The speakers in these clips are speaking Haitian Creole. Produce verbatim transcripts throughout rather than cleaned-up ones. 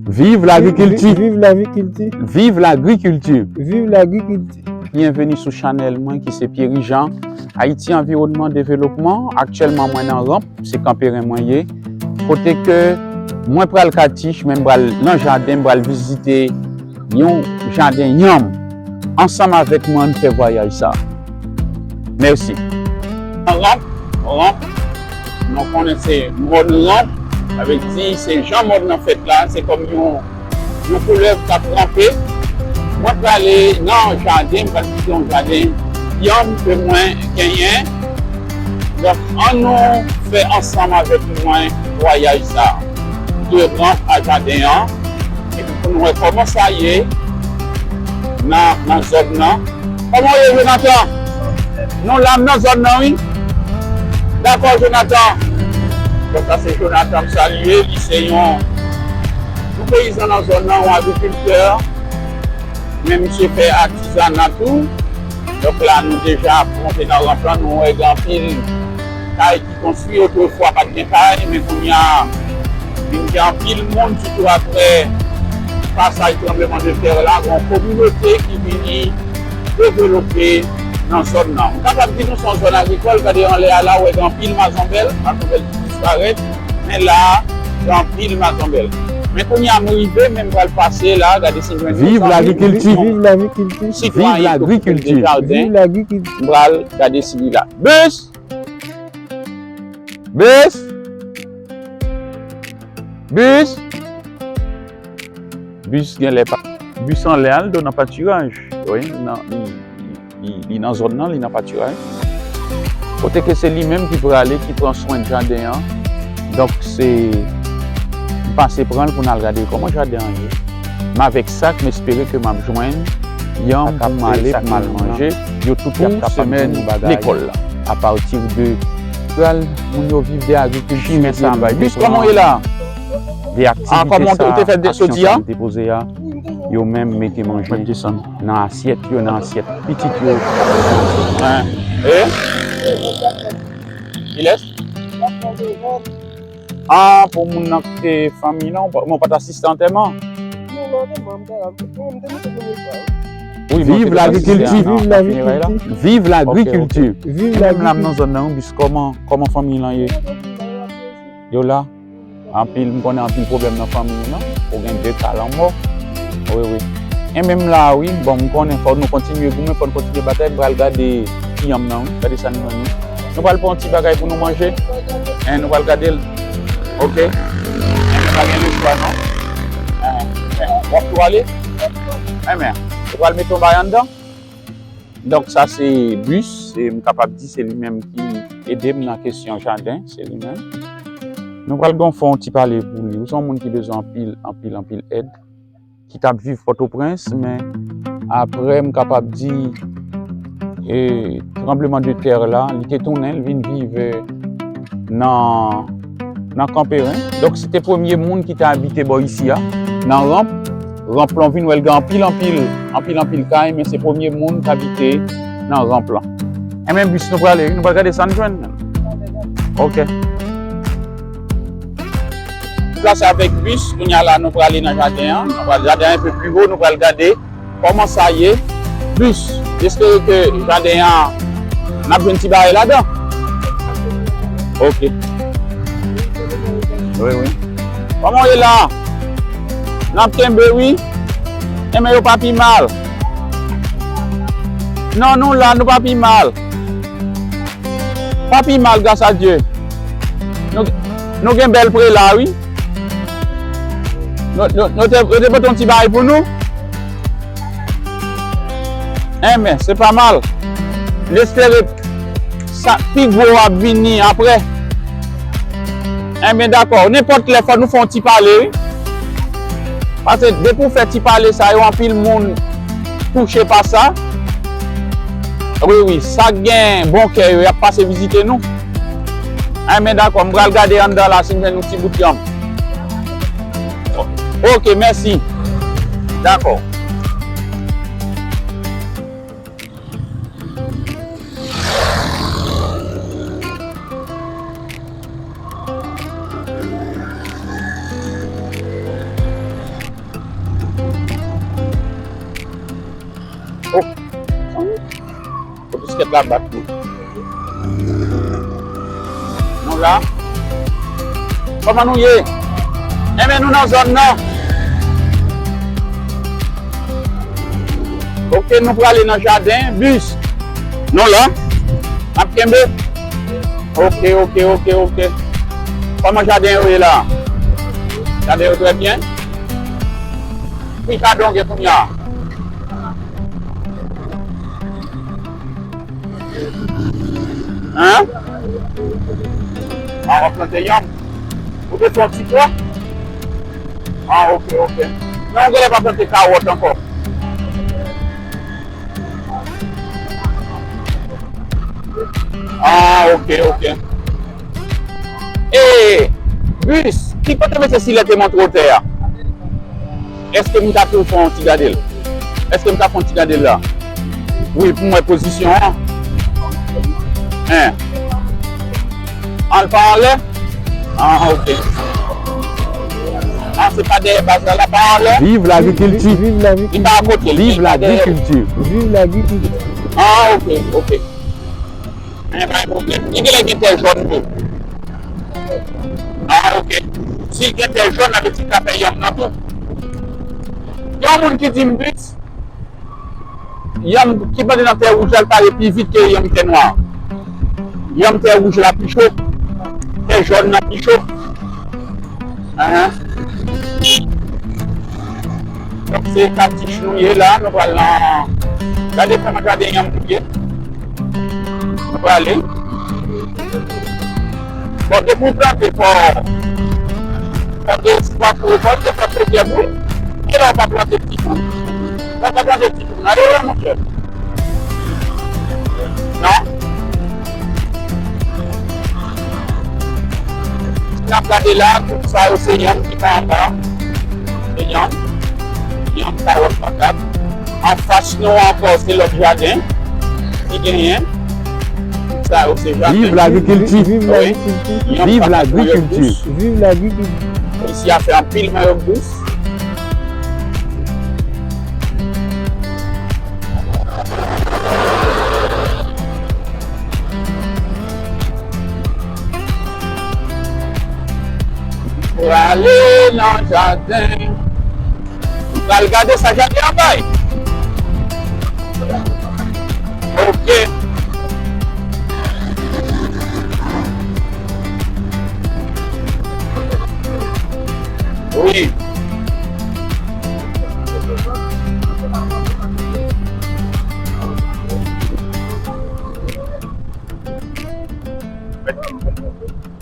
Viv lagrikilti! Viv lagrikilti! Viv lagrikilti! Viv lagrikilti! Byenveni sou chanèl mwen ki se Pierry Jean, Haïti Environnement Développement. Aktyèlman mwen nan Ranp, se Kanperen mwen ye. Kote ke mwen pral katich, men m pral nan jaden, m pral vizite yon jaden yanm. Ansanm avèk mwen, ann fè vwayaj sa. Mèsi. Ranp, ranp, nou konnen se mòn ranp, sa vle di se jan mòn nan fèt la, se kòm yon, yon koulèv k ap ranpe. Mwen prale nan jaden, m pral vizite yon jaden yanm ke mwen genyen. Donk, ann nou fè ansanm avèk mwen vwayaj sa a, de ranp a jaden an, epi pou nou wè kòman sa ye nan, nan zòn nan. Kòman w ye, Jonathan? Nou la, m nan zòn nan, wi. Dakò, Jonathan. Bon, sa se Jonathan, m salye. Li se yon, yon peyizan nan zòn nan, yon agrikiltè. Men misye fè atizana tou. Donk la, nou deja monte nan ranp lan, nou wè gen anpil kay ki konstwi, otrefwa pa t gen kay, men kounye a, vin gen anpil moun, sitou apre pasaj tranbleman de tè la, gen yon kominote ki vini devlope nan zòn nan. M kapab di nou se yon zòn agrikòl, gade anlè a la, ou wè gen anpil mazonbèl, mazonbèl ki disparèt, men la, gen anpil mazonbèl. Men kounye a, m rive, men m pral pase la, gade si m jwenn yon zanmi, yon sitwayen ki okipe de jaden. Viv lagrikilti! M pral gade si li la. Bis! Bis! Bis! Bis genlè pa. Bis anlè a, l do nan patiraj. Wi, nan, li, li, li, li nan zòn nan, li nan patiraj. Kote ke se li menm ki prale, ki pran swen jaden an. Donk, se, m pase pran l pou n al gade kòman jaden an ye. Men avèk sa, m espere ke m ap jwenn yanm pou m ale, pou m al manje. Yo tout pou semèn lekòl la. Apati de pral, moun yo viv de agrikilti, men sa bay. Bis, kòman w ye la? De aktivite sa, aksyon sa nou te poze a, yo menm mete manje nan asyèt yo, nan asyèt pitit yo. Kilès? Ah, pou moun nan ki te fanmi lan, ou pa t asiste antèman? Wi, men ou te patisipe a nan fineray la? Viv lagrikilti! Viv lagrikilti! Viv lagrikilti! Menm la m nan zòn nan, wi, bis, kòman, kòman fanmi lan ye? Yo la? Anpil, m konnen anpil pwoblèm nan fanmi nou nan. Ou gen de ka lanmò. Wi, wi. E menm la, wi, bon, m konnen fò nou kontinye goumen, fò nou kontinye batay, m pral gade ti yanm nan, wi. Gade sa nou jwenn, wi. Nou pral pran yon ti bagay pou nou manje. En, nou pral gade l. Oke. En, nou pa gen lechwa, non. En, en, w ap tou ale? En, men, ou pral mete yon bagay anndan? Donk, sa se Bis, e m kapab di se li menm ki ede m nan kesyon jaden, se li menm. Nou pral gon fè yon ti pale pou li. Ou se yon moun ki bezwen anpil, anpil, anpil èd. Ki t ap viv Pòtoprens, men apre, m kapab di, e, tranbleman de tè la, li te tounen, li vin viv, e, nan, nan Kanperen. Donk, se te premye moun ki te abite bò isi a, nan Ranp. Ranp lan, w vin wè l gen anpil, anpil, anpil, anpil kay, men se premye moun k abite nan Ranp lan. Enben, Bis, nou prale, wi, nou pral gade sa n jwenn. Oke. Plase avèk Bis, kounye a la, nou prale nan jaden an. Nou pral jaden an enpe pi wo, nou pral gade kòman sa ye. Bis, m espere ke jaden an, n ap jwenn ti bagay ladan. Oke. Wi, wi. Kòman w ye la? N ap kenbe, wi. Enben, yo pa pi mal. Non, nou la, nou pa pi mal. Pa pi mal, gras a Dye. Nou, nou gen bèl prela, wi. Nou, nou, nou te, yo te pote yon ti bagay pou nou. Enben, se pa mal. M espere sa pi gwo ap vini apre. Enben, dakò. Nenpòt lè, fò nou fè yon ti pale, wi. Paske depi w fè ti pale sa yo, anpil moun touche pa sa. Wi, wi, sa k gen bon kè yo, y ap pase vizite nou. Enben, dakò, m pral gade anndan la si m jwenn yon ti bout yanm. Oke, mèsi. Dakò. Kot biskèt la bat wi. Nou la. Kòman nou ye? Enben nou nan zòn nan. Ok, nou prale nan jaden, bis. Nou la. N ap kenbe. Ok, ok, ok, ok. Kòman jaden yo ye la? Jaden yo trè byen. Ki kado gen kounye a? Hein? Ah, w ap plante yanm. Ou te fè yon ti twa? Ah, ok, ok. Men ou genlè pa plante kawòt ankò. Ah, ok, ok. E, bis, ki kote mesye Silè te montre w tè a? Èske m ka tou fè yon ti gade l? Èske m ka fè yon ti gade l la? Wi, pou m wè pozisyon an. Hein. An l pa anlè? Ah, ok. Ah, se pa dèyè baz la, la pa anlè? Viv lagrikilti. Viv lagrikilti. Li pa akote, li pa dèyè. Viv lagrikilti. Viv lagrikilti. Ah, ok, ok. Men pa gen pwoblèm. Li genlè gen tè jòn tou. Ah, ok. Si l gen tè jòn, sa vle di l ka fè yanm nan tou. Gen yon moun ki di m, bis, yanm ki plante nan tè wouj la, l pare pi vit ke yanm tè nwa. Yanm tè wouj la pi cho. Tè jòn nan pi cho. Ahan. Donk, se katich nou ye la, nou pral nan, gade kòman jaden yanm nou ye. Nou prale. Bon, depi w plante, fò, fò de espwa pou w, fò w te fè plizyè boul. E la, w pa plante ti kou. Lè w pa plante ti kou, nan erè, monchè. Non? Si n ap gade la, tout sa yo se yanm ki pa anba. Se yanm. Yanm, kawòt, patat. Anfas nou ankò, se lòt jaden ki genyen. Tout sa yo se jaden. Viv lagrikilti. Wi. Viv lagrikilti. Viv lagrikilti. Isi a fè anpil manyo dous. Prale nan jaden. Pral gade sa jaden an bay. Ok. Wi.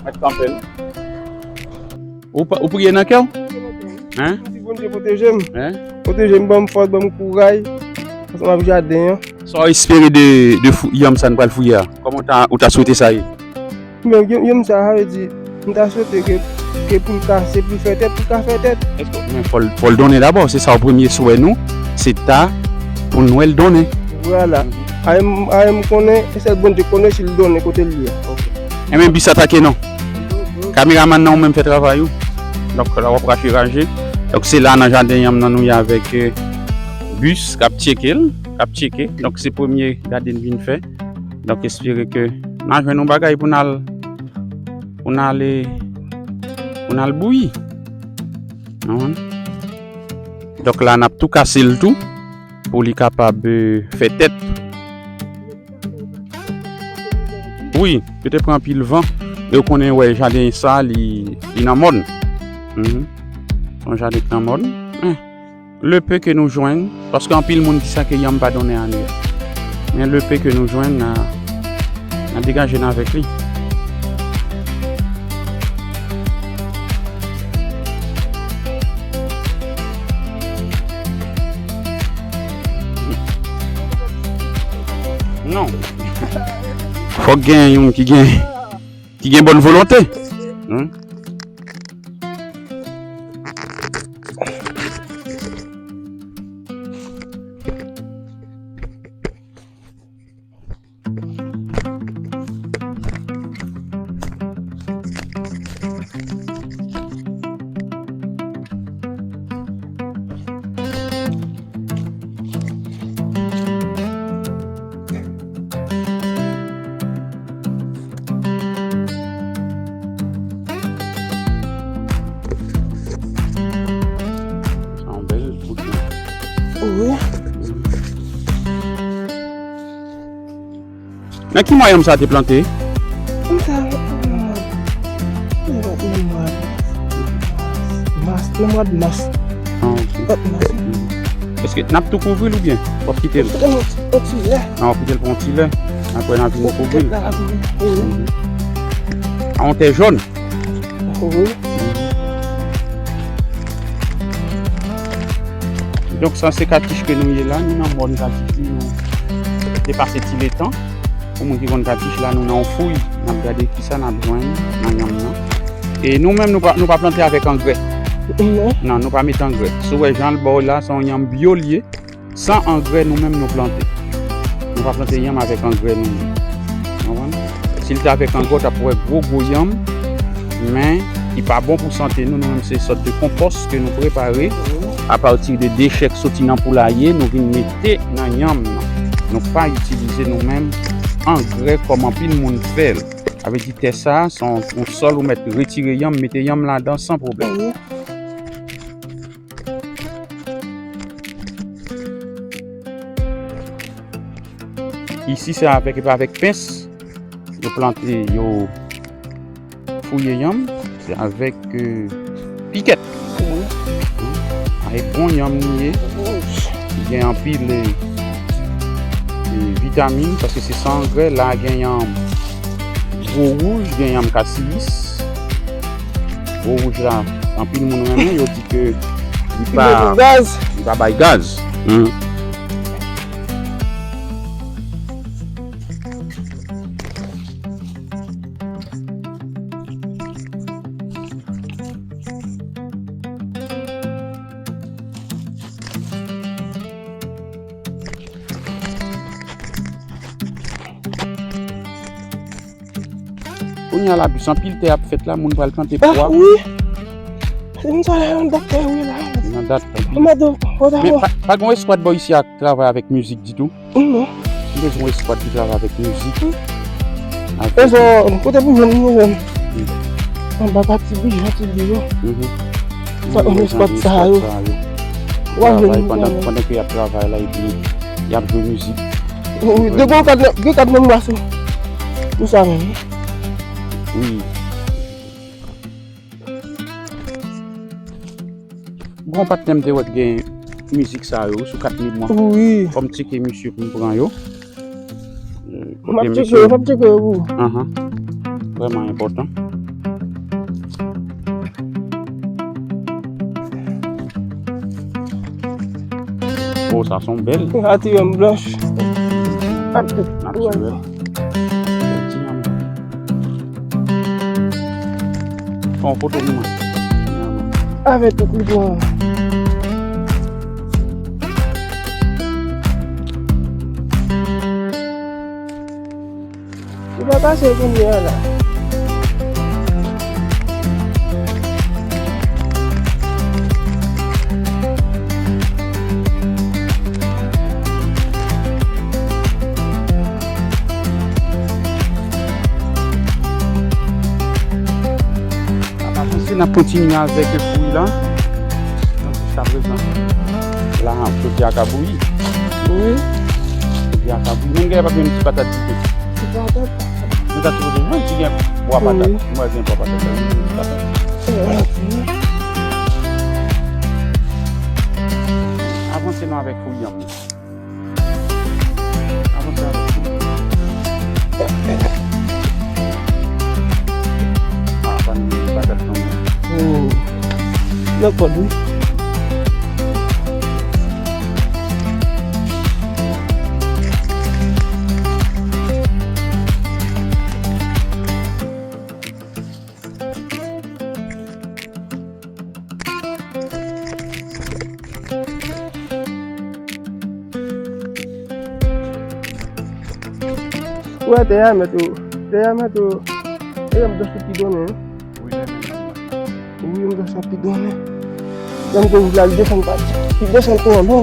Mèt kanpe l. Ou pa, ou priye nan kè w? Hein? Di Bondye pwoteje m. Hein? Pwoteje m, ban m fòs, ban m kouraj. Ansanm ak jaden an. Sa w espere de, de fou-, yanm sa n pral fouye a? Kòman w ta, ou ta swete sa ye? Men yanm, yanm sa, sa vle di, m ta swete ke, ke pou l kase, pou l fè tèt, pou l ka fè tèt. Èske, men fò l, fò l donnen dabò. Se sa w premye swè nou. Se ta pou n wè l donnen. Vwala. Ayen m, ayen m konnen, e sèl Bondye konnen si l donnen kote l ye a. Enben, bis atake non. Kameramann nan ou menm fè travay ou. Donk, la w ap rache raje. Donk, se la nan jaden yanm nan nou ye avèk, euh, bis k ap tcheke l, k ap tcheke. Donk, se premye gade n vin fè. Donk, espere ke n a jwenn yon bagay pou n al, pou n ale, pou n al bouyi. Ou konprann? Donk, la, n ap tou kase l tou. Pou li kapab, euh, fè tèt. Wi, yo te pran anpil van. E w konnen, wè, jaden sa, li, li nan mòn. Mhm. Se yon jaden ki nan mòn. Eh, le peu que nou jwenn, paske anpil moun di sa ke yanm pa donnen anyen. Men le peu que nou jwenn, n a, n a degaje n avèk li. Non. Fòk gen youn ki gen, ki gen bòn volonte. Hmm? Nan ki mwa yanm sa te plante? Konsa, nan mwa, nan mwa, nan mwa mas, nan mwa mas. Ah, ok. Fèt mas. Èske n ap tou kouvri l oubyen w ap kite l? Yon ti, yon ti lè. Ah, w ap kite l pou yon ti lè. Apre, n a vin kouvri l. Pou tèt la, wi. Mhm. A yon tè jòn? Wi. Donk, sa se katich ke nou ye la, nou nan mòn katich, nou te pase ti letan. Pou moun ki konn katich la, nou nan yon fouy, n ap gade kisa n ap jwenn nan yanm nan. E nou menm, nou pa, nou pa plante avèk angrè. Non. Non, nou pa mete angrè. Si w wè jan l ba w la, se yon yanm byo l ye. San angrè, nou menm nou plante. Nou pa plante yanm avèk angrè nou menm. Konprann? Si l te avèk angrè, w t ap wè gwo gwo yanm, men ki pa bon pou sante nou. Nou menm se sòt de konpòs ke nou prepare apati de dechè k soti nan poulaye, nou vin mete nan yanm nan. Nou pa itilize nou menm angrè kòm anpil moun fè l. Sa vle di tè sa, se yon, yon sòl ou mèt retire yanm, mete yanm ladan san pwoblèm. Isi, se avèk, e pa avèk pens. Yo plante, yo fouye yanm. Se avèk, euh, pikèt. Wi. Avèk bon yanm li ye. Li gen anpil, euh, euh, vitamin, paske se san angrè. La, gen yanm gwo wouj, gen yanm kasiyis. Gwo wouj la, anpil moun renmen, yo di ke li pa, li pa bay gaz. Hmm. Kounye a la, plis anpil tè ap fèt la, moun pral plante pwa. Ah, wi. Se moun sa la, nan dat tè, wi, la. Nan dat, anpil. Mwen, men pa, pa gen eskwad bò isi a k travay avèk mizik ditou? Non. M bezwen eskwad ki travay avèk mizik. Avèk... E sa, kote pou jwenn, nou jwenn. Anba kati bijo, ti bijo. Sa, yon eskwad sa yo. Travay pandan, pandan ke y ap travay la, epi y ap jwe mizik. Wi, de gwo kad, de gwo kad nan mwa sou. Ou sa menm. Wi. Bon, patnè m te wè t gen mizik sa yo sou kat memwa. Wi. Fò m tcheke misye pou m pran yo. M ap tcheke yo, m ap tcheke yo pou ou. Ahan. Vrèman enpòtan. Oh, sa se yon bèl. Natirèl blanch. Natirèl. Fè yon foto pou mwen. Avè tout li pran. Li pa pase kounye a la. N ap avanse, n ap kontinye avèk fouy la. Donk, jiskaprezan, la, jodi a ka bouyi. Wi. Jodi a ka bouyi. Menm gen pa gen ti patat di tou. Ti patat. Nou ta sipoze jwenn si gen bwa patat. Wi. Mwen gen bwa patat la, wi, ti patat. Wi. Avanse nou avèk fouy an. Avanse avèk fouy. Ah, pa nou bagay kanmenm. Oh. Nan kòd, wi. Ou wè tè a mèt ou, tè a mèt ou, e yon dòs ki donnen. Wi, yon dòs ki donnen. Lè m te ouvri la, li desann pa, li desann tou anba.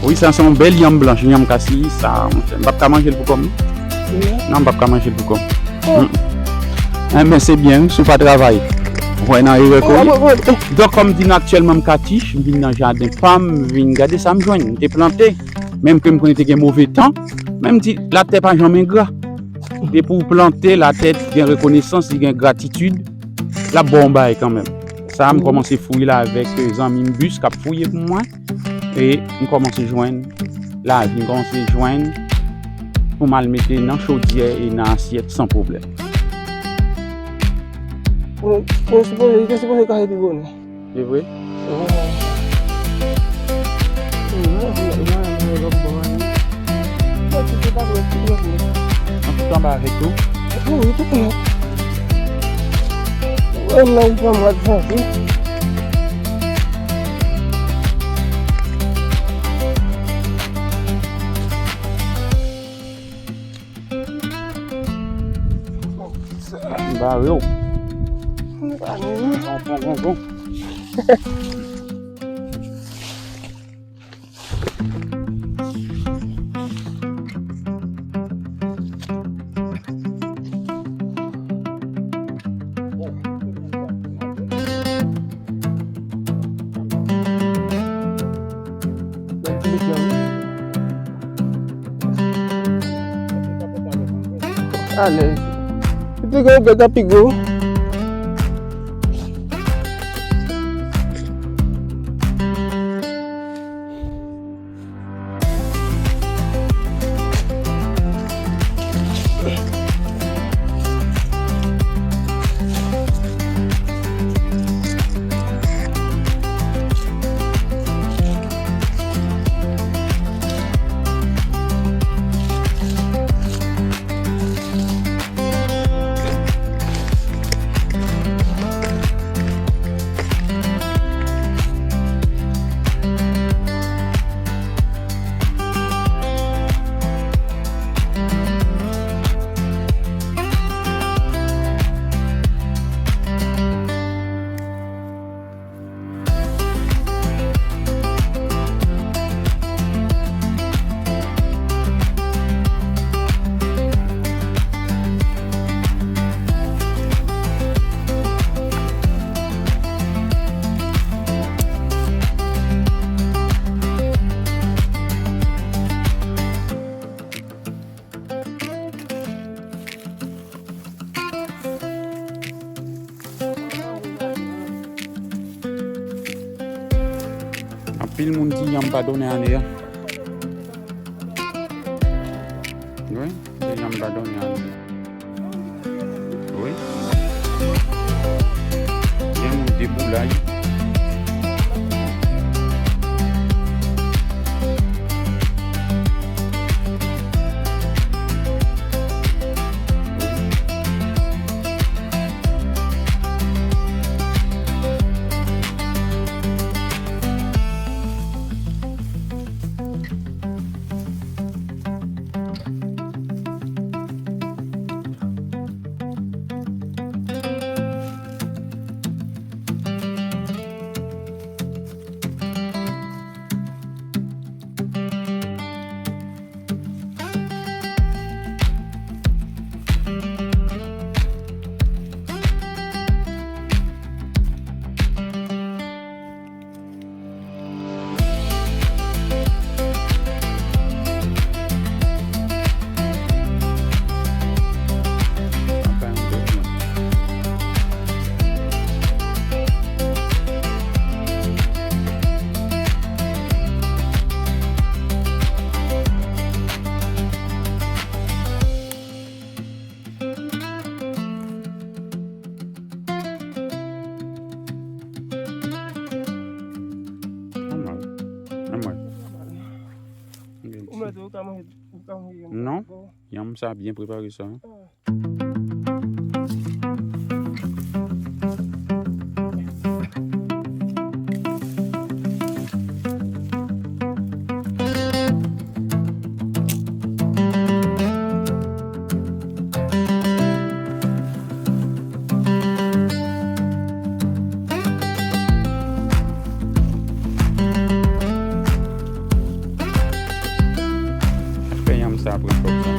Wi, sa se yon bèl yanm blanch, yanm kasi, sa, monchè, m p ap ka manje l pou kò m. Non, m p ap ka manje l pou kò m. Mm. Enben, se byen, wi, si w pa travay. Wè nan erè ke w ye. Donk, kòm di nou aktyèlman m Katich, m vin nan jaden pa m, m vin gade sa m jwenn. M te plante, menm ke m konnen te gen move tan, men m di, latè pa janm engra. Depi w plante, latè gen rekonesans, li gen gratitid, l ap ba w yon bagay kanmenm. Sa, m kòmanse fouye la avèk, eh, zanmi m Bus k ap fouye pou mwen. E m kòmanse jwenn lavi, m kòmanse jwenn pou m al mete nan chodyè e nan asyèt san pwoblèm. Mwen, mwen sipoze, li te sipoze ka pi bonè. Se vre? Wi. An tout anba avèk ou? Wi, tout anba. Wè, nan yon mwa de janvye. M bare w. M bare w. Bon, bon, bon, bon. Alèz. Li te gen yon bèt api gwo. Anpil moun di yanm pa donnen ane a. Wi, di yanm pa donnen ane a. Wi. Gen moun deboulay. Anmwey. Anmwey. Ou mèt ou ka manje, ou ka manje yanm sa ankò. Non, yanm sa byen prepare sa. Ah. Fè yanm sa pran fòs sa.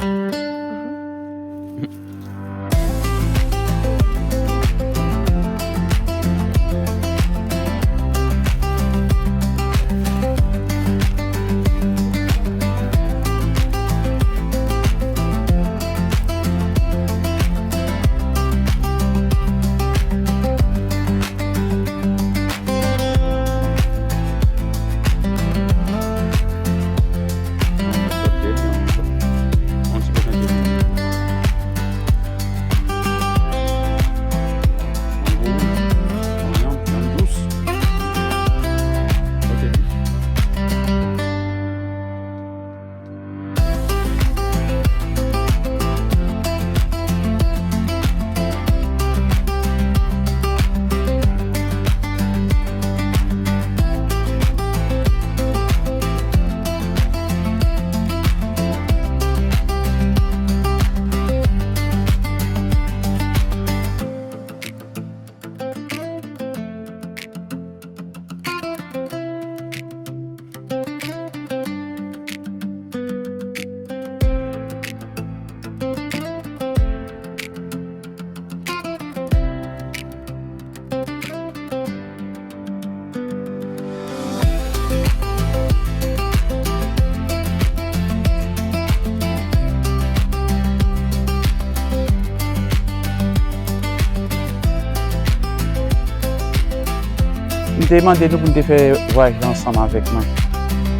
te mande nou pou n te fè vwayaj la ansanm avèk mwen.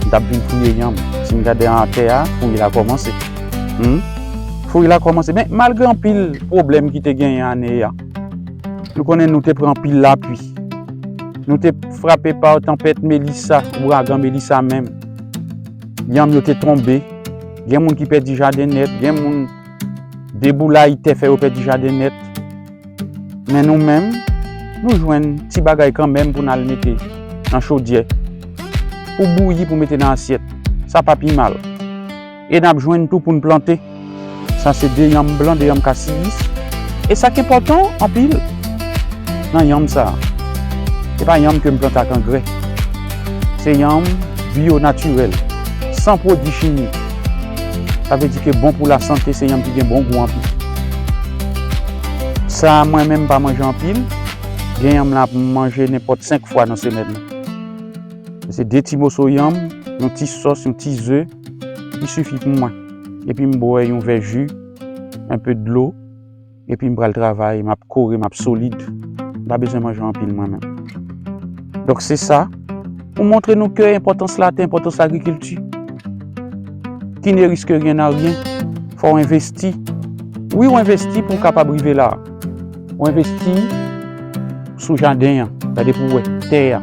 M t ap vin fouye yanm. Si n gade atè a, fouye la kòmanse. Hmm? Fouye la kòmanse. Men malgre anpil pwoblèm ki te genyen ane a, nou konnen nou te pran anpil lapli. Nou te frape pa tanpèt Melissa, ouragan Melissa menm. Yanm yo te tonbe. Gen moun ki pèdi jaden nèt, gen moun deboulay tè fè yo pèdi jaden nèt. Men nou menm, nou jwenn ti bagay kanmenm pou n al mete nan chodyè, pou bouyi, pou mete nan asyèt. Sa pa pi mal. E n ap jwenn tou pou n plante. Sa se de yanm blan, de yanm kasiyis. E sa k enpòtan anpil nan yanm sa a, se pa yanm ke m plante ak angrè. Se yanm byo, natirèl, san pwodui chimik. Sa vle di ke bon pou lasante, se yanm ki gen bon gou anpil. Sa a, mwen menm, m pa manje anpil. Gen yanm la pou m manje nenpòt senk fwa nan semèn nan. Se de ti moso yanm, yon ti sòs, yon ti ze, li sifi pou mwen. Epi m bwè yon vè ji, enpe dlo, epi m pral travay, m ap kore, m ap solid. M pa bezwen manje anpil mwen menm. Donk se sa, pou montre nou ke enpòtans latè, enpòtans lagrikilti. Qui ne risque rien n'a rien. Fò w envesti. Wi, w envesti pou w kapab rive la. W envesti sou jaden an, gade pou w wè tè a,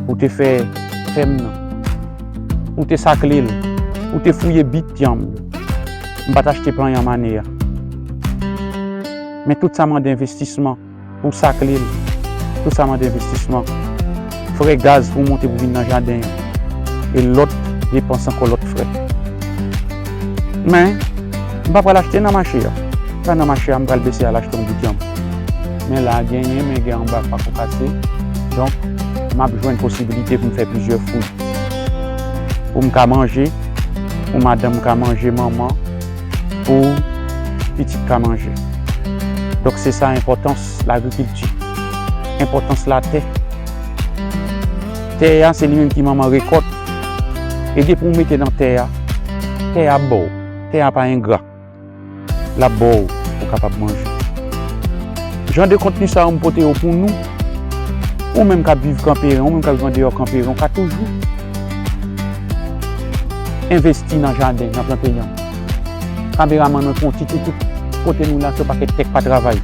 pou te fè fèm nan, pou te sakle l, pou te fouye bit yanm yo. M pa t achte plan yanm ane a. Men tout sa mande envestisman pou sakle l. Tout sa mande envestisman. Frè gaz pou w monte pou vin nan jaden an. E lòt depans ankò, lòt frè. Men, m pa pral achte nan mache a. Pa nan mache a, m pral bese al achte yon bout yanm. Men la, genyen, men gen anba pako kase. Donk, m ap jwenn posibilite pou m fè plizyè fwi. Pou m ka manje, pou madanm ka manje, manman, pou pitit ka manje. Donk, se sa enpòtans lagrikilti, enpòtans latè. Tè a, se li menm ki manman rekòt. E depi w mete nan tè a, tè a ap ba w. Tè a pa engra. L ap ba w pou w kapab manje. Jan de kontni sa yo m pote yo pou nou. Ou menm k ap viv Kanperen, ou menm k ap viv andeyò Kanperen, ou ka toujou envesti nan jaden, nan plante yanm. Kameramann mwen fè yon ti toutou. Kote nou la, se yon pakèt tè k pa travay.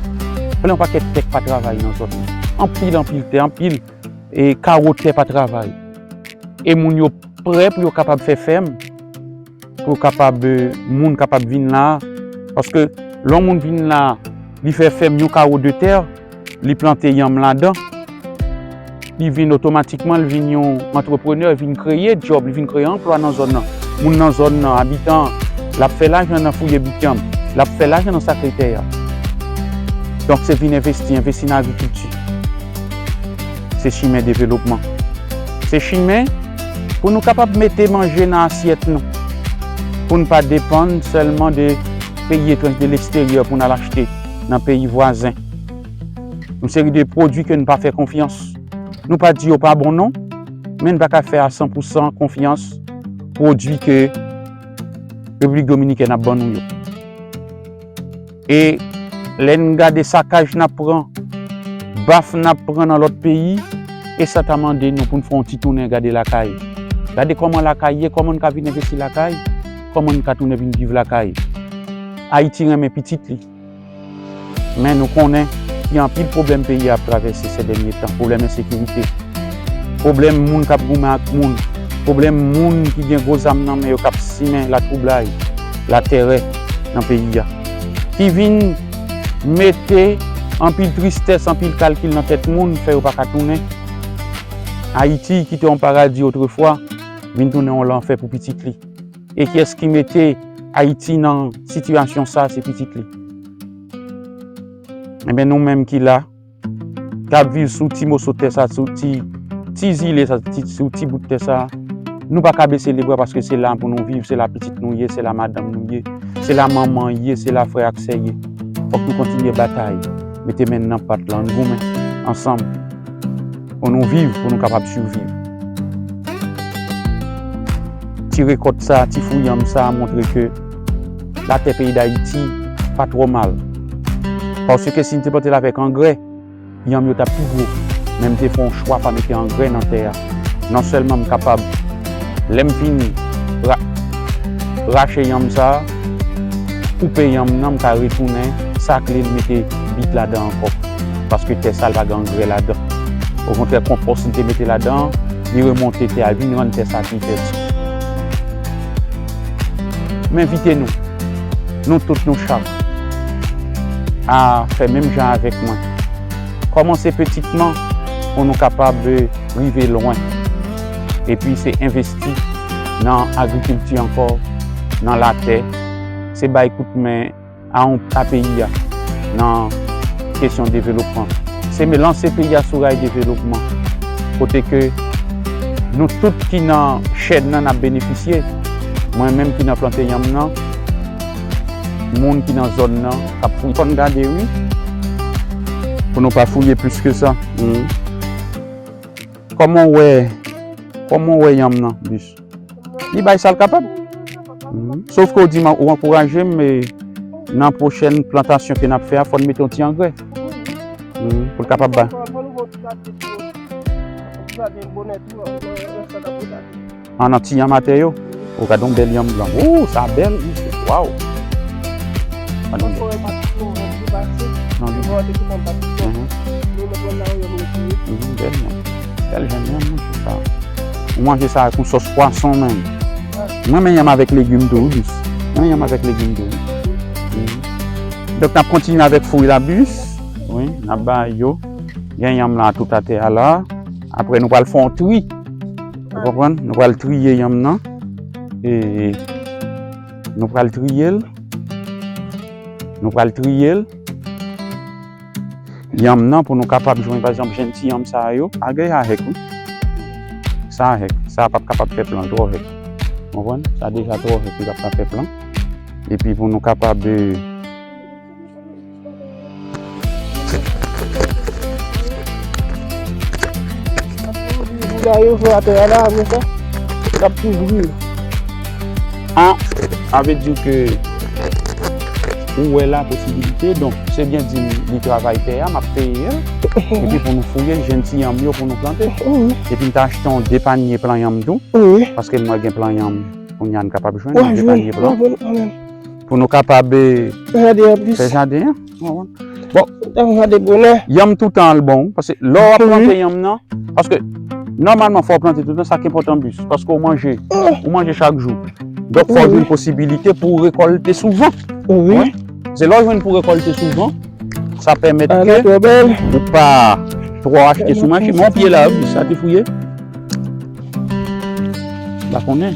Plen yon pakèt tè k pa travay nan zòn nan. Anpil, anpil tè, anpil, e, kawo tè pa travay. E moun yo prè pou yo kapab fè fèm, pou yo kapab, e, moun kapab vin la. Paske lè yon moun vin la, li fè fèm yon kawo de tè, li plante yanm ladan, li vin otomatikman, li vin yon antreprenè, li vin kreye djòb, li vin kreye anplwa nan zòn nan. Moun nan zòn nan, abitan an, l ap fè lajan nan fouye bit yanm, l ap fè lajan nan sakle tè a. Donk, se vin envesti, envesti nan agrikilti. Se chimen developman. Se chimen pou nou kapab mete manje nan asyèt nou, pou n pa depann sèlman de peyi etranj, de leksteryè pou n al achte nan peyi vwazen. Yon seri de pwodui ke n pa fè konfyans. Nou pa di yo pa bon non, men n pa ka fè a san pou san konfyans pwodui ke Repiblik Dominikèn ap ban nou yo. E lè n gade sakaj n ap pran, baf n ap pran nan lòt peyi, e sa ta mande nou pou n fè yon ti tounen gade lakay. Gade kòman lakay ye, kòman n ka vin envesti lakay, kòman n ka tounen vin viv lakay. Ayiti renmen pitit li. Men nou konnen gen anpil pwoblèm peyi a ap travèse se dènye tan, pwoblèm ensekirite, pwoblèm moun k ap goumen ak moun, pwoblèm moun ki gen gwo zam nan men yo k ap simen latwoublay, latèrè nan peyi a, ki vin mete anpil tristès, anpil kalkil nan tèt moun, fè yo pa ka tounen. Ayiti, ki te yon paradi otrefwa, vin tounen yon lanfè pou pitit li. E kiyès ki mete Ayiti nan sitiyasyon sa? Se pitit li. Enben, nou menm ki la, k ap viv sou ti moso tè sa, sou ti, ti zile sa, ti, sou ti bout tè sa, nou pa ka bese lebra, paske se la pou nou viv, se la pitit nou ye, se la madanm nou ye, se la manman ye, se la frè ak sè ye. Fòk nou kontinye batay, mete men n nan pat la, ann goumen ansanm pou nou viv, pou nou kapab siviv. Ti rekòt sa, ti fwi yanm sa montre ke latè peyi Dayiti pa twò mal. Paske si n te plante l avèk angrè, yanm yo t ap pi gwo. Men m te fè yon chwa pa mete angrè nan tè a. Non sèlman m kapab, lè m fin ra-, rache yanm sa a, koupe yanm nan, m ka retounen sakle l, mete bit ladan ankò. Paske tè sa a, li pa gen angrè ladan. Okontrè, konpòs li te mete ladan an, li remonte tè a, vin rann tè sa a pi fètil. M envite nou, nou tout, nou chak, a fè menm jan avèk mwen. Kòmanse petitman pou nou kapab, eh, rive lwen. Epi se envesti nan agrikilti ankò, nan latè. Se bay kout men a yon, a peyi a nan kesyon devlopman. Se me lanse peyi a sou ray devlopman. Kote ke nou tout ki nan chèn nan n ap benefisye. Mwen menm ki nan plante yanm nan, moun ki nan zòn nan k ap fouye. Fò n gade, wi. Pou nou pa fouye plis ke sa. Mhm. Kòman w wè, kòman w wè yanm nan, Bis? Li bay sa l kapab. Mhm. Sof ke w di m, ou ankouraje m, e nan pwochèn plantasyon ke n ap fè a, fò n mete yon ti angrè. Mhm. Pou l kapab bay. An, nan ti yanm atè yo. Ou gade yon bèl yanm blan. Ou, sa bèl, mesye. Waw. Gade yon bèl. Mhm. Mhm, bèl yanm. Bèl jèn yanm, mesye, sa. Ou manje sa ak yon sòs pwason, menm. Mwen, men yanm avèk legim tou, wi, Bis. Mwen, yanm avèk legim tou, wi. Mhm. Donk, n ap kontinye avèk fwi la, Bis. Wi, n ap bay yo. Gen yanm la tout atè a la. Apre, nou pral fè yon tri. Ou konprann? Nou pral triye yanm nan. E nou pral triye l. Nou pral triye l. Yanm nan pou nou kapab jwenn, pa egzanp, jèn ti yanm sa yo. Agè a hèk, wi. Sa hèk. Sa p ap kapab fè plan, twò hèk. Ou konprann? Sa deja twò hèk, li p ap ka fè plan. Epi pou nou kapab, eh, Pou gaye yo fè atè a la, apre sa, l ap kouvri l. A, sa vle di ke ou wè la posibilite, donk, se byen di m, li travay tè a, m ap peye l. Epi pou nou fouye jèn ti yanm yo pou nou plante. Wi. Epi m ta achte yon de panye plan yanm tou, wi, paske m wè gen plan yanm kounye a n kapab jwenn, de panye plan. Pou nou kapab, eh, fè jaden an plis. Fè jaden an. Bon, yanm toutan al bon, paske lè w ap plante yanm nan, paske nòmalman fò w plante toutan, sa k enpòtan, Bis, paske w manje, ou manje chak jou. Donk, fò w jwenn posibilite pou w rekòlte souvan. Wi. Se lè w jwenn pou w rekòlte souvan, sa pèmèt ke ou pa twò achte sou mache. Men yon pye la, Bis, sa te fouye. M pa konnen.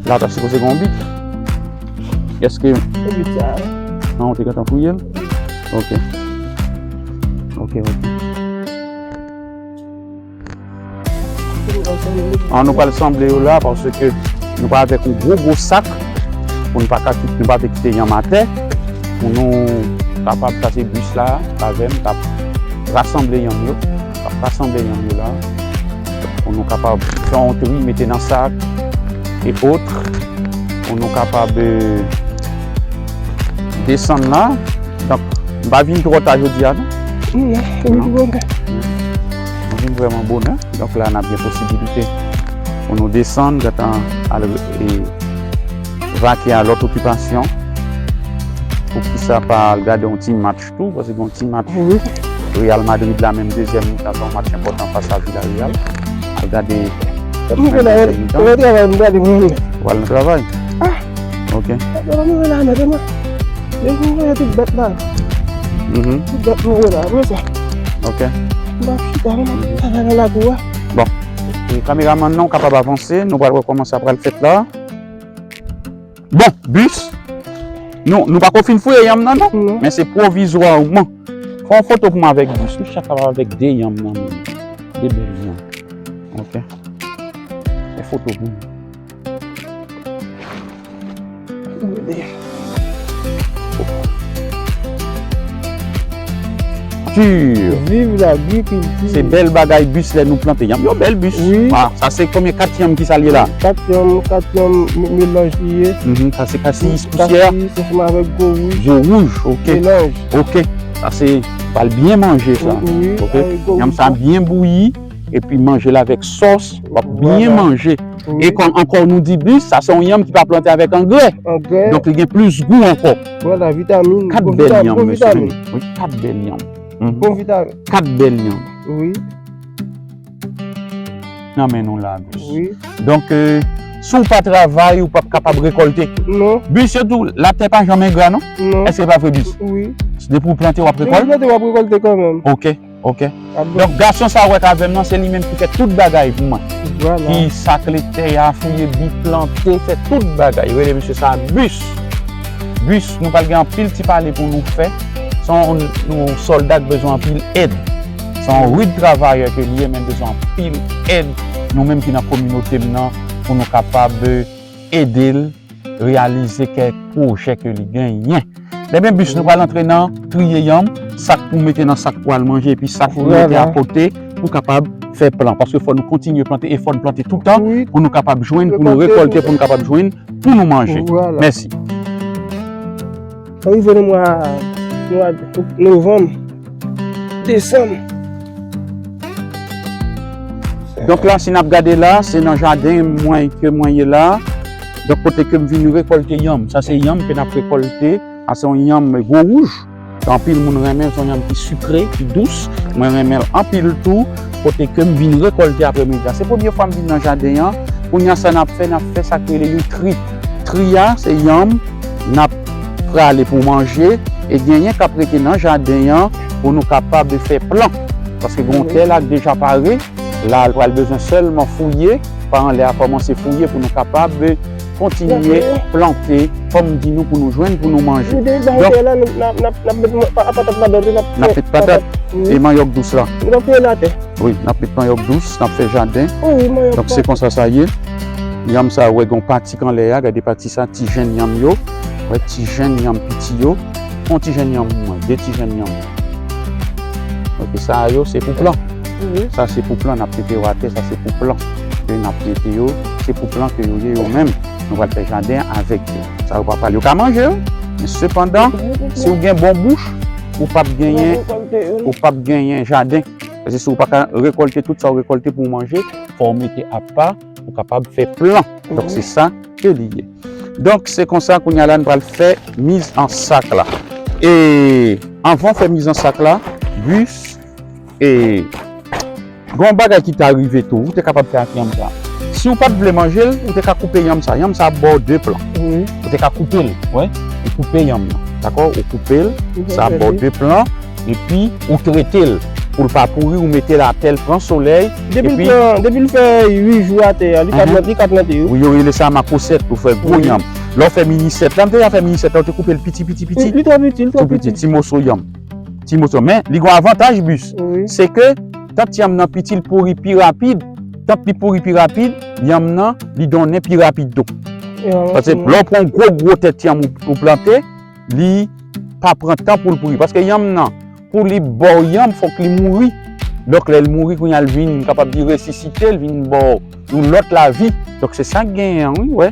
La ta sipoze gen yon bit. Èske... Se bit sa. Non, ou te gentan fouye l? Ok. Ok, ok. An, nou pral sanble yo la, paske nou pral avèk yon gwo, gwo sak, pou nou pa ka kit-, nou pa vle kite yanm atè, pou nou kapab pase bis la, avè m, k ap rasanble yanm yo. Rasanble yanm yo la. Pou nou kapab fè yon tri, mete nan sak, e otre. Pou nou kapab, eh, desann la. Donk, m pa vin twò ta jodi a, non? Non, non, m vin bonè. M vin vrèman bonè. Donk, la, n ap gen posibilite pou nou desann, gentan al, eh, vake a lòt okipasyon. Poukisa pa al gade yon ti match tou, paske gen yon ti match Real Madrid la, menm dezyèm mitan, se yon match enpòtan fas a Villarreal. Al gade dezyèm mitan. Ou al nan travay? Ah! Ok. Mhm. Ok. Bon. E, kameramann nan, ou kapab avanse, nou pral wè kòman sa pral fèt la. Bon, bis. Nou, nou pako fin fouye yanm nan, non? Non. Men se pwovizwaman. Fè yon foto pou mwen avèk bis. Nou chak kapab avèk de yanm nan men. De bèl yanm. Ok. Fè foto pou mwen. Viv lagrikilti. Se bèl bagay bis lè nou plante yanm. Yo bèl bis. Wi. Ah, sa se konbyen, kat yanm ki sa l ye la? Kat yanm, kat yanm, me-, melanj li ye. Mhm, sa se kasis pousyè. Kasis ansanm avèk gwo wouj. Gwo wouj, ok. Melanj. Ok. Sa se, pral byen manje sa. Wi, wi. Ok? Ay, gwo yanm sa byen bouyi, epi manje l avèk sòs, w ap byen manje. Wi. E kòm ankò nou di, bis, sa se yon yanm ki pa plante avèk angrè. Angrè. Donk, li gen plis gou ankò. Vwala, vitamin. Kat bèl yanm, mesye. Wi, kat bèl yanm. Mhm. Bon vitamin. Kat bèl yanm. Wi. Nan men nou la, bis. Wi. Donk, euh, si w pa travay, ou p ap kapab rekòlte. Non. Bis, yo di w, latè pa janm engra, non? Non. Èske pa vre, bis? Wi. Depi w plante, w ap rekòlte? Depi w plante, w ap rekòlte kanmenm. Ok, ok. Donk, gason sa w wè k avè m nan, se li menm ki fè tout bagay pou mwen. Vwala. Ki sakle tè a, fouye bi, plante, fè tout bagay. Yo rele mesye sa bis. Bis, nou pral gen anpil ti pale pou nou fè. Se yon, yon sòlda k bezwen anpil èd. Se yon rid travayè ke li ye, men bezwen anpil èd, nou menm ki nan kominote m nan, pou nou kapab ede l reyalize kèk pwojè ke li genyen. Ebyen, bis, nou pral antre nan triye yanm, sa k pou mete nan sa k pou al manje, epi sa k pou mete akote pou kapab fè plan. Paske fò nou kontinye plante, e fò n plante toutan pou nou kapab jwenn, pou nou rekòlte, pou nou kapab jwenn, pou nou manje. Vwala. Mèsi. Rive nan mwa, mwa novanm, desanm. Donk la, si n ap gade la, se nan jaden mwen ke mwen ye la. Donk kote ke m vin rekòlte yanm. Sa se yanm ke n ap rekòlte. Sa se yon yanm gwo wouj. Anpil moun renmen, se yon yanm ki sikre, ki dous. Mwen renmen l anpil tou. Kote ke m vin rekòlte apremidi a. Se premye fwa m vin nan jaden an. Kounye a, sa n ap fè, n ap fè sa k rele yon tri. Tri a, se yanm n ap prale pou manje, e genyen k ap rete nan jaden an pou nou kapab fè plan. Paske gen yon tè la k deja pare, la, l pral bezwen sèlman fouye, paran lè a kòmanse fouye pou nou kapab kontinye plante, kòm di nou, pou nou jwenn, pou nou manje. Donk, n ap met patat, e manyòk dous la. Wi, n ap met manyòk dous, n ap fè jaden. Donk, se konsa sa ye. Yanm sa, ou wè, gen yon pati k anlè a, gade pati sa, ti jenn yanm yo. Ou wè, ti jenn yanm piti yo. Yon ti jenn yanm, mwen, de ti jenn yanm. Ok, sa yo, se pou plan. Sa, se pou plan, n ap mete yo atè, sa, se pou plan. Ke n ap mete yo, se pou plan ke yo ye, yo menm. Nou pral fè jaden avèk yo. Sa, yo pa pral, yo ka manje, wi. Men sepandan, si w gen bon bouch, ou p ap genyen, ou p ap genyen jaden. Paske si w pa ka rekòlte tout sa w rekòlte pou w manje, fò w mete apa pou w kapab fè plan. Donk, se sa ke li ye. Donk, se konsa, kounye a la, n pral fè miz an sak la. E anvan fè miz an sak la, bis, e gen yon bagay ki ta rive tou, ou te kapab fè ak yanm sa. Si w pa t vle manje l, ou te ka koupe yanm sa. Yanm sa ap ba w de plan. Ou te ka koupe l, wi. Ou koupe yanm nan, dakò? Ou koupe l, sa ap ba w de plan. Epi ou trete l pou l pa pouri, ou mete l atè, l pran solèy. Depi l pran, depi l fè uit jou atè a, li ka plante, li ka plante, wi. Wi, yo rele sa makosèt, ou fè gwo yanm. Lè w fè mini sèt la, m te ka fè mini sèt la, ou te koupe l piti, piti, piti. Li twò piti, li twò piti. Ti moso yanm. Ti moso. Men, li gen yon avantaj, bis. Se ke, tant yanm nan piti, l pouri pi rapid. Tant li pouri pi rapid, yanm nan, li donnen pi rapid tou. Paske lè w pran yon gwo, gwo tèt yanm ou, ou plante, li pa pran tan pou l pouri. Paske yanm nan, pou li ba w yanm, fòk li mouri. Donk, lè l mouri, kounye a l vin, m kapab di, resisite, l vin ba w yon lòt lavi. Donk, se sa k genyen an, wi, wè.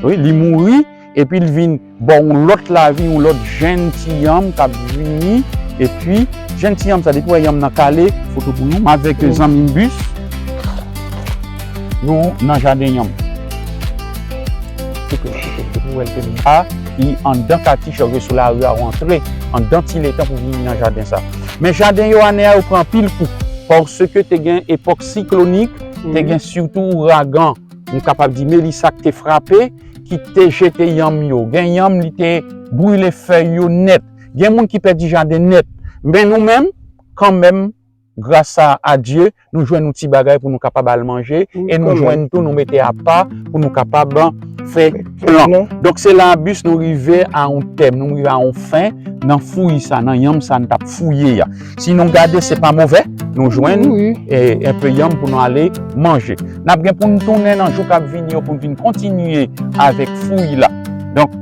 Wi, li mouri, epi l vin ba w yon lòt lavi, yon lòt jenn ti yanm k ap vini. Epi, jenn ti yanm sa, depi w wè yanm nan kale, foto pou nou, m avèk zanmi m bis. Nou nan jaden yanm. Koupe, koupe, koupe, pou wè l te a, li anndan katich, lè w sou lari a, w antre anndan ti letan pou vini nan jaden sa. Men jaden yo ane a, yo pran anpil kou, paske te gen epòk siklonik, te gen sitou ouragan, m kapab di Melissa k te frape, ki te jete yanm yo. Gen yanm, li te brile fèy yo nèt. Gen moun ki pèdi jaden nèt. Men nou menm, kanmenm, gras a, a Dye, nou jwenn yon ti bagay pou nou kapab al manje, e nou jwenn tou, nou mete apa pou nou kapab fè plan. Donk, se la, bis, nou rive a yon tèm, nou rive a yon fen nan fouy sa, nan yanm sa n t ap fouye a. Si nou gade, se pa move, nou jwenn, e, enpe yanm pou nou ale manje. N ap gen pou n tounen nan jou k ap vini yo pou n vin kontinye avèk fouy la. Donk,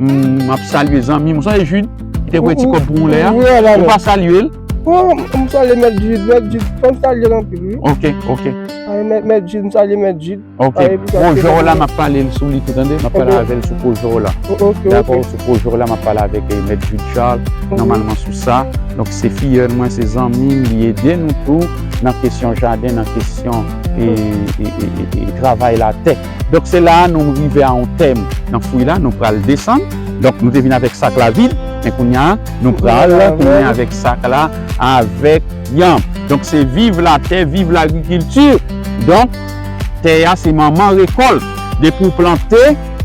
m ap salye zanmi m. Ou sonje Jude, ki te voye ti kòb pou ou lè a? Ou pa salye l? Bon, m salye Mèt Jid, Mèt Jid, fò m salye l anpil, wi. Ok, ok. Ay, Mèt, Mèt Jid, m salye Mèt Jid. Ok. Ay, epi sa, pwojè w la, m ap pale l sou li tou, tande? M ap pale avè l sou pwojè w la. Ok, ok. Dakò, sou pwojè w la, m ap pale avèk, eh, Mèt Jid Charles, nòmalman sou sa. Donk, se fiyèl mwen, se zanmi m, li ede nou tou nan kesyon jaden, nan kesyon, eh, eh, eh, eh, eh, travay latè. Donk, se la a nou rive a yon tèm nan fwi la, nou pral desann. Donk, nou te vin avèk sak la vid, men kounye a, nou pral tounen avèk sak la avèk yanm. Donk, se viv latè, viv lagrikilti. Donk, tè a se manman rekòlt. Depi w plante,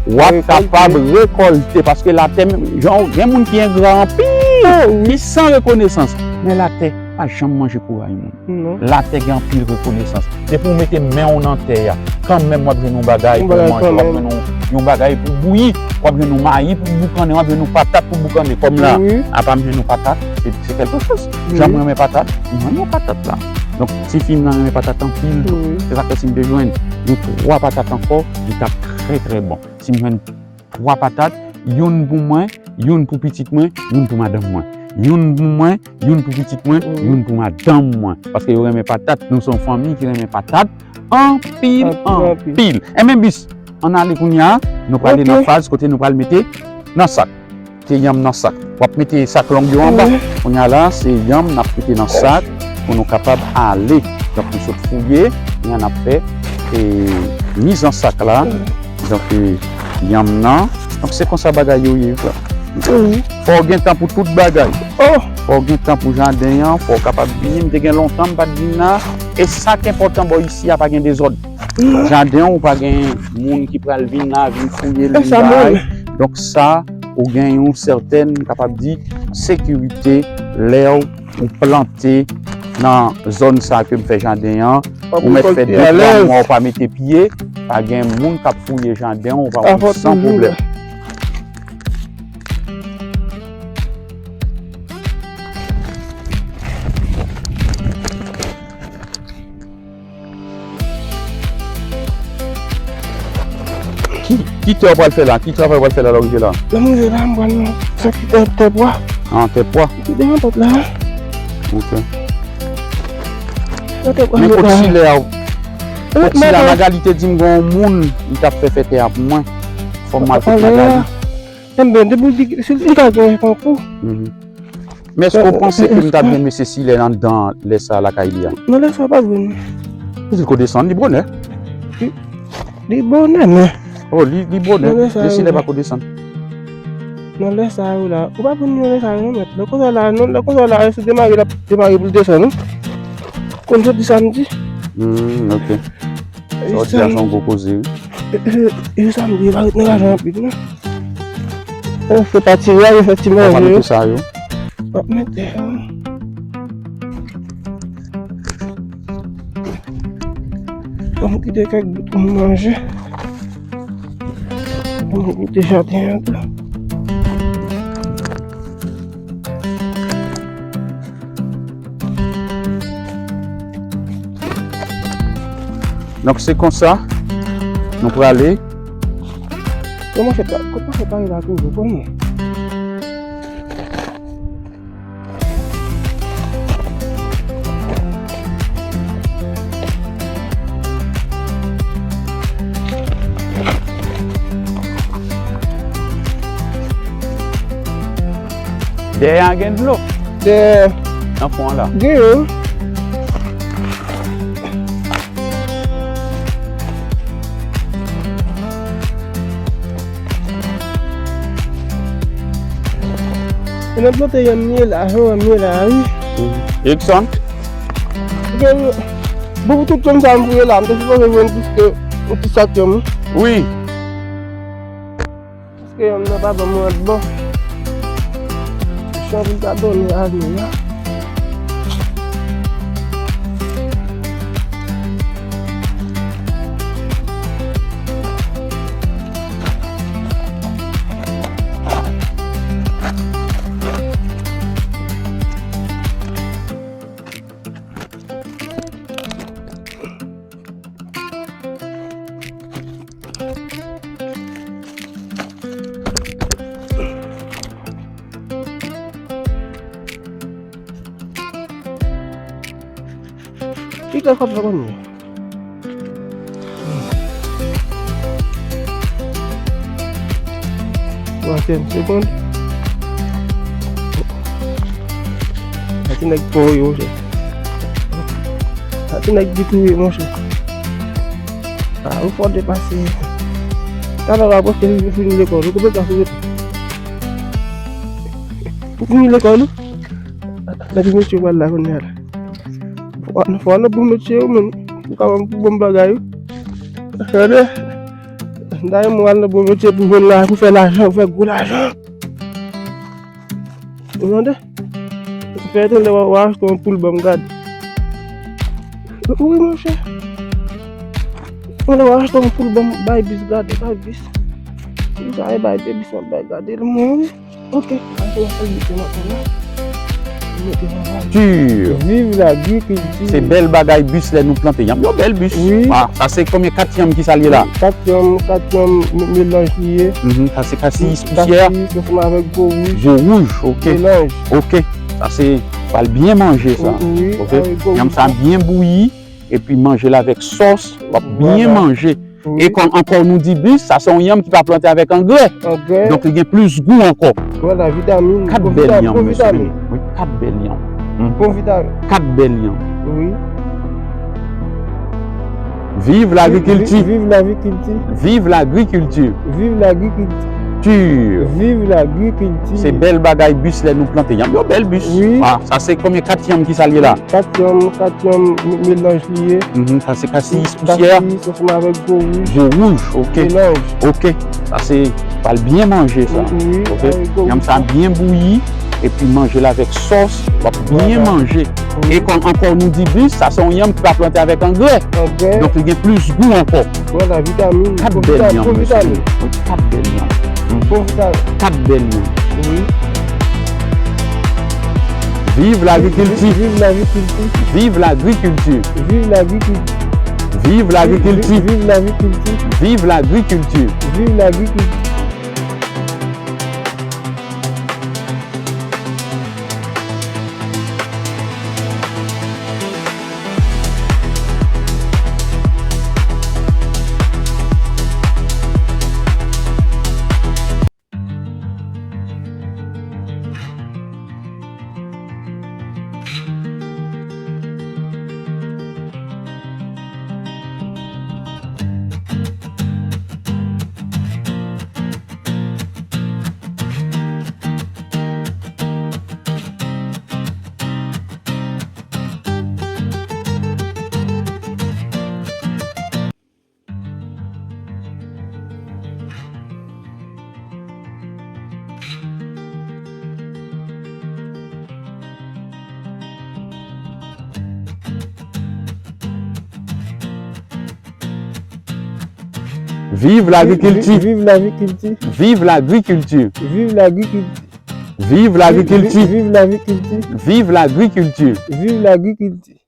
w ap kapab rekòlte. Paske latè, menm, jan, gen moun ki engra anpil, ki san rekonesans. Men latè pa janm manje kouray moun. Non. Latè gen anpil rekonesans. Depi w mete men w nan tè a, kanmenm w ap jwenn yon bagay pou w manje, w ap jwenn yon, yon bagay pou w bouyi, w ap jwenn yon mayi pou w boukannen, w ap jwenn yon patat pou w boukannen. Kòm la, apa m jwenn yon patat, se, se kèlke chòz. Jan m renmen patat, m jwenn yon patat la. Donk, tifi m nan renmen patat anpil tou. Se sa k fè si m te jwenn yon twa patat ankò, li t ap trè, trè bon. Si m jwenn twa patat, youn pou mwen, youn pou pitit mwen, youn pou madanm mwen. Youn pou mwen, youn pou pitit mwen, youn pou madanm mwen. Paske yo renmen patat, nou se yon fanmi ki renmen patat anpil, anpil. Enben, bis, ann ale kounye a, nou prale nan faz kote nou pral mete nan sak. Mete yanm nan sak. W ap mete sak long yo anba. Kounye a la, se yanm n ap mete nan sak pou nou kapab ale. Donk, nou sot fouye, kounye a n ap fè, e, mizansak la. Donk, e, yanm nan. Donk, se konsa bagay yo ye, frè. Fò w gen tan pou tout bagay. Fò w gen tan pou jaden an, fò w kapab vini. M te gen lontan m pa t vin la. E sa k enpòtan bò isi a, pa gen dezòd. Jaden an, ou pa gen moun ki pral vin la, vin fouye l, vin bay. Donk sa, ou gen yon sètèn, m kapab di, sekirite lè ou plante nan zòn sa ke m fè jaden an. Ou mèt fè de twa mwa ou pa mete pye, pa gen moun k ap fouye jaden an, ou pa fouye san pwoblèm. Ki, ki tè w pral fè la? Ki travay w pral fè la, lè w rive la? Lè m rive la, m pral fè ki tè, tè bwa. Ah, tè bwa. Ki devan pòt la. Ok. Men kot silè a? Kot silè a, Magali te di m gen yon moun li t ap fè fè tè a pou mwen. Fò m al kot Magali. Enben, depi w di, si m ta gen konkou. Men èske w panse ke m ta byen mete silè anndan lè sa a lakay li a? Non, lè sa a pa vre, non. Li ko desann, li bonè. Li, li bonè, men. Oh, li, li bonè. Men silè pa ko desann. Non, lè sa a, wi la. Ou pa konn lè sa a, non, mèt. Lè konsa la, non, lè konsa la, se demare, l ap demare pou l desann, wi. Konn soti samdi. Hmm, ok. Sa w di a se yon gwo koze, wi. E, e, e, samdi, yo pa ret nan raje anpil, non. Yo fè pati a, yo fè ti manje yo. Sa yo. W ap mete, ban m kite kèk bout pou m manje. Ban m goute jaden an tou. Donk, se konsa nou prale. Kòman fè pa, kòman fè pare la toujou? Kòman? Dèyè a gen dlo. Dèyè. Nan fon an la. Gen yo. E nan plante yanm ye la, jan yanm ye la, wi. Erikson? Gen, bon, pou tout kòm sa m voye la, m te sipoze jwenn plis ke yon ti sak yanm. Wi. Paske yanm nan pa ban m randman. Chan pou l ta donnen avni a. Ki gras w ap fè kounye a? Bon, atè, segonn. Sa ti nèg po wi, monchè. Sa ti nèg di tou wi, monchè. A, ou fò depase. Talè w apwoche, ou fini lekòl, ou konprann sa sou wout. Ou fini lekòl, ou? Nan ki metye w pral la kounye a la? Fò, fò nan bon metye, ou menm. Ou ka ban m bon bagay, wi. Tande? M ta renmen w al nan bon metye pou jwenn la, pou fè lajan, pou fè gwo lajan. Ou tande? Fè tan lè w a achte yon poul ban m gade. Wi, monchè. Mwen lè w a achte yon poul ban m bay bis gade, bay bis. Ou sa e bay de bis nan bay gade l mwen wi. Ok. Achte yon sèl bis nan mwen la. Mete nan valiz. Viv lagrikilti. Se bèl bagay bis lè nou plante yanm. Yo bèl bis. Wi. Ah, sa se konbyen kat yanm ki sa l ye la? Kat yanm, kat yanm me- melanj li ye. Mhm, sa se kasis pousyè. Kasis ansanm avèk gwo wouj. Gwo wouj, ok. Melanj. Ok. Sa se pral byen manje sa. Wi, wi, ok. Avèk gwo wouj. Yanm sa byen bouyi. Epi manje l avèk sòs, w ap byen manje. Wi. E kòm ankò nou di bis, sa se yon yanm ki pa plante avèk angrè. Angrè. Donk li gen plis gou ankò. Vwala, vitamin. Kat bèl yanm, mesye, mesye. Wi, kat bèl yanm. Mhm. Bon vitamin. Kat bèl yanm. Wi. Viv lagrikilti. Viv, viv lagrikilti. Viv lagrikilti. Viv lagrikilti. Viv lagrikilti. Se bèl bagay bis lè nou plante yanm. Yo bèl bis. Wi. Ah, sa se konbyen kat yanm ki sa l ye la? Kat yanm, kat yanm me- melanj li ye. Mhm, sa se kasis pousyè. Kasis ansanm avèk gwo wouj. Gwo wouj, ok. Melanj. Ok. Sa se pral byen manje sa. Wi, wi, ok. Avèk gwo wouj. Yanm sa byen bouyi, epi manje l avèk sòs, w ap byen manje. Wi. E kòm ankò nou di bis, sa se yon yanm ki pa plante avèk angrè. Angrè. Donk li gen plis gou ankò. Vwala, vitamin. Kat bèl yanm, mesye. Wi, kat bèl yanm. Bon vitamin. Kat bèl yanm. Wi. Viv lagrikilti. Viv lagrikilti. Viv lagrikilti. Viv lagrikilti. Viv lagrikilti. Viv lagrikilti. Viv lagrikilti. Viv lagrikilti. Viv lagrikilti. Viv lagrikilti. Viv lagrikilti. Viv lagrikilti. Viv lagrikilti. Viv lagrikilti. Viv lagrikilti.